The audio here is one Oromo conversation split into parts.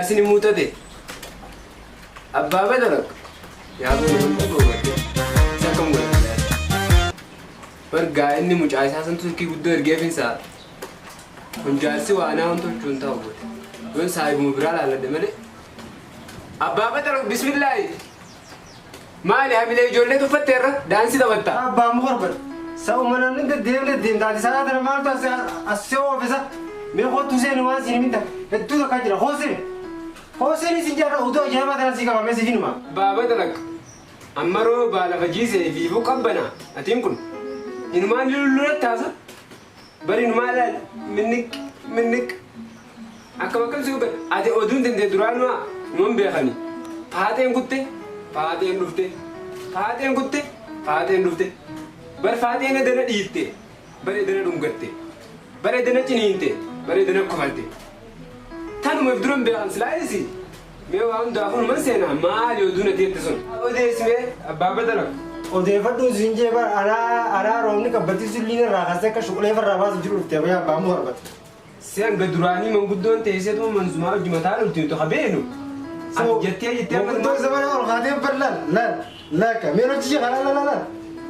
Jaarsi ni muuxate. Abbaa badalak. Yaa boo wanta googate. Isa akkam godhata. Bargaa inni mucaa isaa santu silkii guddoo ergeefinsaa. Kun jaarsi waanaa wanti tolchuu hin ta'u goote. Yoon saahibuma biraa laalladhe malee. Abbaa badalak bismillaahi. Maali hamilee ijoollee tuffatte irra daansii taphatta. Abbaa muka barbada. Sa'uma namni deddeem deddeem taate sa'a tana maaltu as si oofisa. Mee kottu seeni waan siin himin takka hedduu takka jira. Hoo seeni. Hoo seeni sin jaarra oduu ajaa'ibaa tana sii qaba mee siif hinuma. Abbaa badalak. Amma roobaa lafa jiisee fiifuu qabbana. Atiin kun. Inumaan lulluratti haasa. Bari inumaa laal minniq minniq. Akkam akkam si godhan ati oduun tantee duraanuu numan beekani. Faaxeen kutte faaxeen dhufte faaxeen kutte faaxeen dhufte. Bar faaxeen edana dhiitte bar edana dhungatte bar edana ciniinte bar edana kofalte. Tanuma if duran beekan silaa isi. Mee waa hundaafuu numan seenaa maali oduun ati jette sun. Odeessi mee abbaa badalak. Odeeffadhuun siin jee bar anaa anaa roobni qabbatii sulliin irraa kaasee akka shuqulee farraa baasu jiru dhufte abayyaa abbaa muka barbada. Si hanga duraanii manguddoon teesseetuma manzumaa hojii mataa dhufti nuti ka beeknu. Ati jettee jettee amma Manguddoon zamana ol kaatee bar laal laal laakka mee hojii kana laal laal laal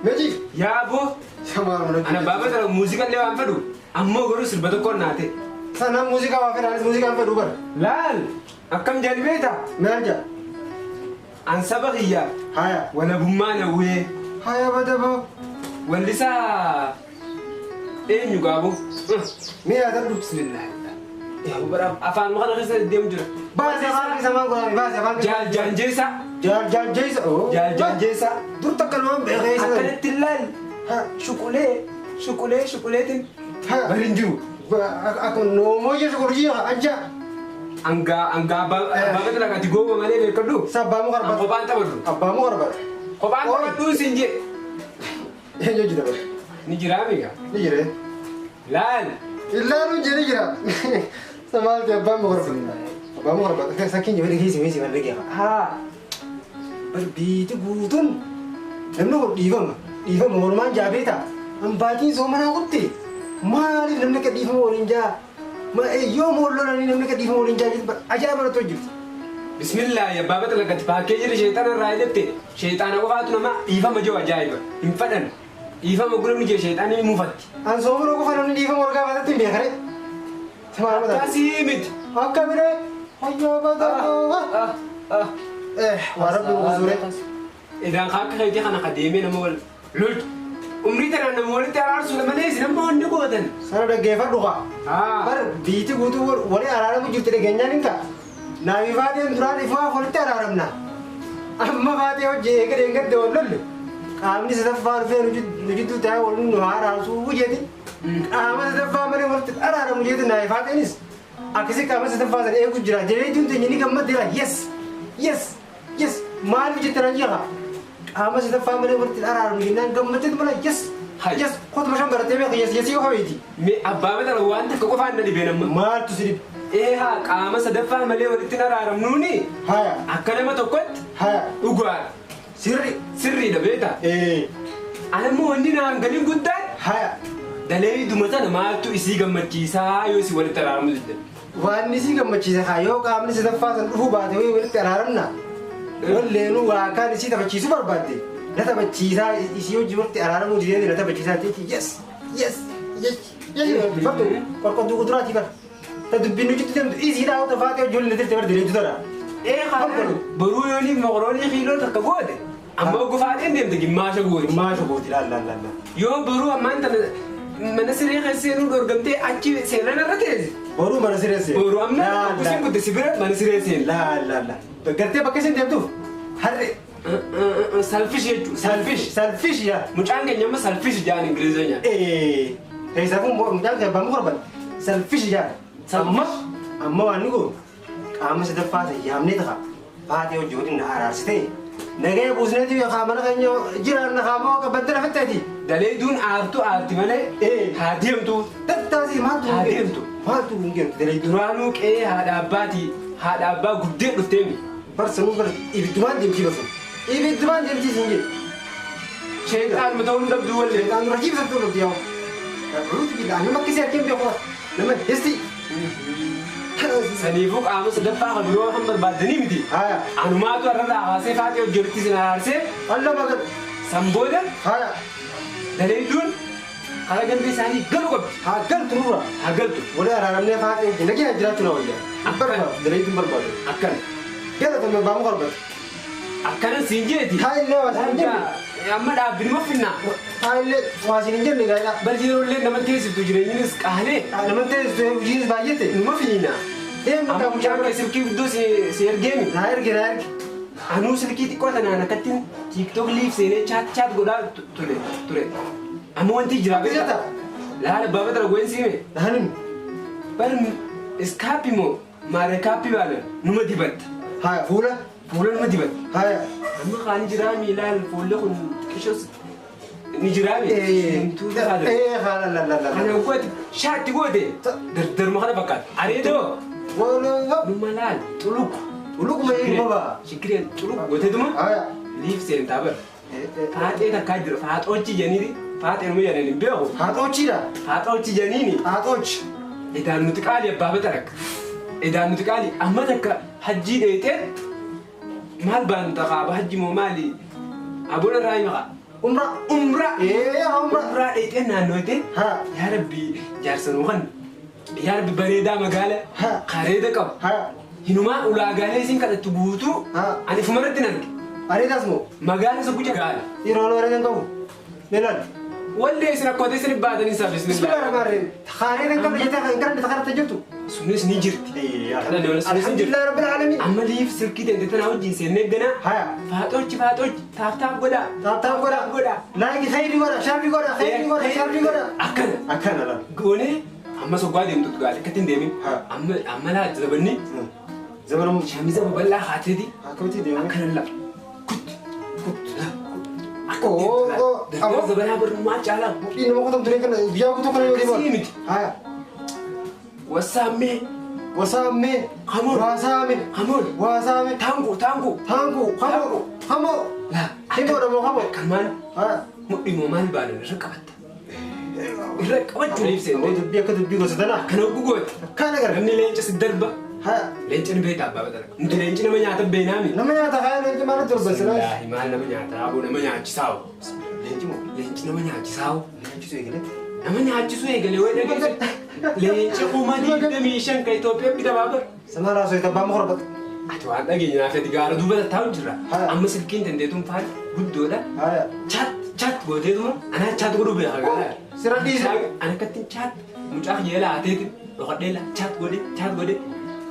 mee hojii. Yaa boo Shamaar mana ana abbaa badalak muuziqallee waan fedhu ammoo garuu sirba tokkoon naa ta'e. Sana muuziqaa waa fedha anis muuziqaan fedhu bar. Laal akkam jedhani beektaa? Maal jedha? An saba kiyyaaf Haya. walabummaan hawwee. Haya badaboo. Wallisaa eenyu gaaboo? Mee yaadadhu. Bismillah. Afaan kana keessa deemu jira. Baasi afaan keessa maal godhame baasi afaan keessa. Jaal jaanjeessaa. Jaal jaal jeessa. Jaal jaanjeessaa. Dur takka namaan beekee isa. Akkanatti laal. Ha. Shuqulee shuqulee shuquleetiin. Ha. Bari hin jiru. Akka noomoo jeessu kurjii anja. Angaa angaa abbaa abbaa ati gooba malee beekadhu. Sabbaa muka An barbada. kophaan taphadhu. Abbaa muka barbada. Kophaan Oi. taphadhuu siin jee. Eenyu hojjeta bara? Ni jiraa miga. Ni jira. Laal. Ilaaluun jee ni jira. Samaalti abbaan muka barbada. Abbaa muka barbada. Sakkiin jibee dhiisii miisii malee geefa. Haa. Bar biiti guutuun namni kun dhiifama. Dhiifama walumaan jaa beektaa? Hambaatiin soomanaa kutte maaliif namni akka dhiifama waliin jaa? Yoo mool lolanii namni akka dhiifama waliin jaa jirtu ajaa'iba natti hojjirti. Bismillah abbaa baxalaqati paakkeejii sheexana irraa hidhatte sheexaana qofaatu nama dhiifama jiru ajaa'iba hin fadhan dhiifama gura namni jee sheexaanii ni mufatti. An soomana qofa namni dhiifama wal gaafatatti hin beekare. Akkasii miti. Akka biree hayyaa badaa. Waa rabbi buusuure. Idaan akka keetii kana ka deemee nama wal loltu. Umrii tanaan nama walitti araarsuudha malee isin amma wanni gootan. Sana dhaggeeffadhu kaa. Bar biiti guutuu walii araaramu jirti dhageenyaan hin ta'a. Naafi faateen duraan ifumaaf walitti araaramna. Amma faatee hojii eega deeggadde wal lolle. Qaamni sadaffaa dhufee nu jidduu taa'ee wal nu haa araarsuu jeeti. Qaama sadaffaa malee walitti araaramu jeeti naafi faateenis. Akkasii qaama sadaffaa sana eegu jira. Jabeetuun teenya ni gammaddeera. Yes! Yes! Yes! Maaliif jette naan jeeqa? Qaama sadaffaa malee walitti araaramu jennaan gammaddeetu mala yes! Hai. Yes! Kotuma shan barattee beeka yes yes yoo kabeeti. Mee abbaa baxala waan takka qofaan na dhibeen amma. Maaltu si dhibe? Ee haa qaama sadaffaa malee walitti araaramnuuni Haya. akka nama tokkotti Haya. dhugaadha. Sirri. Sirriidha beektaa? Ee. Ani immoo wanni naan galin guddaan Haya. daleeduma sana maaltu isii gammachiisaa yoo isii walitti araaramu didde. Waan isii gammachiise haa yoo qaamni sadaffaa san dhufuu baate wayii walitti araaramna. Walleenuu waa kaan isii taphachiisuu barbaadde. Na taphachiisaa isii hojii walitti araaramuu didee na taphachiisaa jechi yes yes yes yes bakka qorqodduu kuduraatii bara. Ta dubbiin nu jitti deemtu isii dhaawwata faatee hojii waliin dirte bara direetu tara. Ee haa boruu yoonii mokoroonii kiiloo takka goote amma ogufaateen deemte gimmaasha gooti. Maasha gooti laal laal laal. Yoo boruu ammaan tana mana siree keessa seenuu dhorgamtee achi seeraan irra teesse. Boruu mana siree seenu. Boruu amma kusin kutte si bira mana siree seenu. Laal laal laal. Gartee bakka isin deemtuuf harree. Selfish jechuudha. Selfish. Selfish yaa. Mucaan keenya amma selfish jedhan Ingilizenya. Keessaa kun mucaan keenya abbaan korban selfish yaa. Amma amma waan ni goonu qaama sadaffaa ta'e yaamnee ta'a. Faatee hojii waliin na araarsitee nagaya buusneeti yookaan mana keenya jiraan kaamoo qabbattee lafetteeti. Daleeduun aartu aarti malee haa deemtu. Tattaasii maaltu Haa deemtu. Maaltu hin geemtu daleeduun. Duraanuu qe'ee haadha abbaatii haadha abbaa guddee dhufteemi. Barsanuu bar ibiddumaan deemtii barsan. Ibiddumaan deemtii siin jedhe. Sheexaan ta'uu hin dhabduu wallee. Sheexaan dura jiibsattuu dhabdi yaa. Ruuti billaa nama akkasii harkeen beeku nama histi. Saniifuu qaama sadaffaa kan biroo kan barbaaddanii miti. Haya. Anumaatu har'arraa kaasee faaxee hojjetutti isin araarsee Alla magan. san booda Haya. daleedduun karaa ganda isaanii galu qabdi. Haa galtu nurra. Haa galtu. Wali araaramnee faaxee wajjin nagaa jiraachuu na wayya. Hin barbaadu. Daleetu hin barbaadu. Akkana. Galatame baamu barbadu. Akkana siin jeeti. Haa illee waa siin hin jenne. Amma dhaabbinuma finna. Haa illee waa siin hin jenne gaa'ela. Bar yeroollee nama teessiftu jireenyinis qaalee Nama teessisu hojiinis baay'ate. numa fiina. Deemu Amma kaa mucaan mucaa kee silkii guddoo si ergeemi. Naa erge naa erge. Anuu silkii xiqqoo tanaan akkattiin TikTok live seenee chat chat godhaa ture ture. Amma wanti jira Bijata. Laala baaba tara goen siime. Naanin. Bar iskaappi moo maarekaappii baala numa dibatta. Haya fuula. Fuula numa dibatta. Haya. Amma kaan jiraa miilaan fuulli kun qishos ni jiraa mi? Simtuu haala. Ee haala la la la. Kana goote shaatti goote dardarma kana fakkaata. Areedoo Wala. numa laal xuluq. Ulukuma eeguma ba'a. Shikireen xuluq gooteetuma Haya. liif seentaa bara. Faaxee takkaa jira faaxoochi janiini faaxee numa jedhani hin beeku. Haxoochiidha. Faaxoochi janiini Haxoochi. idaan nuti qaali abbaa batarak. Idaan nuti qaali amma takka hajjii dheexee maal baanta kaaba hajji moo maali abola irraa hima kaa. Umra. Umraa. Ee umra. Umraa dheexee naannoote. Ha. Yaa Rabbi jaarsa nuu kan yaa Rabbi bareedaa magaala Ha. kareeda qabu. Haya. Hinumaa ulaagaalee isin kadhattu guutuu Ha. ani ifumarratti hin arge. Areedas moo? Magaala isa guja gaala. Yeroo areedan qabu. Meelaal. Wallee isin akkootee isin baatanii saffisni. Bismillah rahmaan rahiim. Areedan qabda jettee kan gara takaratta jirtu. Sunis ni jirti. Kana dabalas sunis ni jirti. Alhamdulillah rabbil alamin. Amma liif silkii teente tanaa wajjin seennee ganaa. Haya. Faaxoochi faaxoochi taaf taaf godhaa. Taaf taaf godhaa. Godhaa. Laayiki khayri godha, sharri godha, khayri godha, sharri godha. Akkana. Akkana laal. Goonee amma soggaa deemtu gaala akkatti hin deemin. Ha. Amma amma laa zabanni Zamana mu. shamiza babal'aa haateeti Akkamitti deemu? akkana lafa. Kut kut akka Oo, oo, deemtu laala. Zabanaa barnummaa caalaa. Mudhiin nama kutamtu kana guyyaa guutuu kana yoo deeman. Akkasii miti. Haya. Wassaammee. Wasaame. Hamoon. Wasaame. Hamoon. Wasaame. Taangoo taangoo. Taangu. Hamoo. Hamoo. Laa. Himoodha moo hamoo? Akkanumaan Haya. mudhii moo maal baanan irra qabatta. Irra qabachuu liif Aboo seente. dubbii akka dubbii gosa tanaa. Kana hogguu goote. Akkana gara. Namni leenca si darba. Haya. Leenca ni beektaa abbaa badala. Nuti leenci nama nyaata beenaami. Nama nyaata haya leenci maalitti torbansinaa? Wallaahi maal nama nyaata aboo nama nyaachisaa oo. Leenci moo? Leenci nama nyaachisaa oo. Leencisu eegale. Nama nyaachisuu eegale wayi dhageessu. Leenci 25,000 kan Itoophiyaa bitamaa bara. Sama raasoo itti abbaan muka Ati waan dhageenya naaf ati gaara duuba taa'u jirra. Haya. Amma silkiin dandeetuun faati guddoodha. Haya. Chat chat gooteetuma anaa chat godhuu beeka gaara. Sira dhiise. Ana akkattiin chat mucaa yeela haateeti dhokadheela chat godhe chat godhe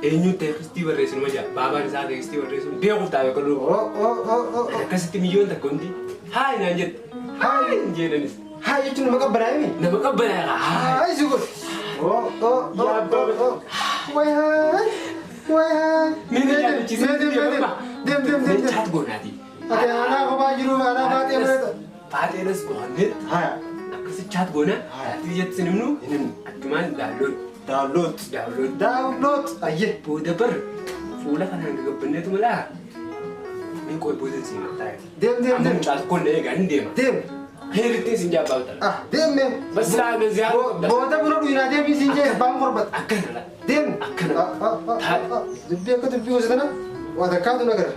eenyuun teeksistii barreessu nama jaa baabaan isaa teeksistii barreessu beekuuf taa'e akka dhufu. Oo oo oo oo. Akkasitti miyyoon takka hundi haay naan jette haay hin jedhanis Haay jechuun nama qabbanaa'e mi? nama qabbanaa'e haay. Haay si godhe. Oo oo oo oo oo. Waay haay. Waay haay. Mee yaadachiisee Deem deem deem deem deem deem. Chat goonaati. Ati aanaa kophaa jiru aanaa baatee bareeda. Faaxeenas goonee Haya. akkasi chat goona ati jetti sinimnu Hin himnu. achumaan download Download. download Download. Ayyee. booda bar fuula kanaan gagabbanneetu malaa min qoy booda siin maxxaa'e. Deem deem Amma deem. mucaa tokkoon na eegaa hin deema. Deem. Heerittiin siin jaabbaa bitala. Ah deem mee. Bas laa na ziyaara qabda. Booda buna dhuyinaa deemii siin jee abbaan korbata. Akkana laa. Deem. Akkana. Ah ah ah. Dubbii akka dubbii gosa tana waa takkaatu na gara.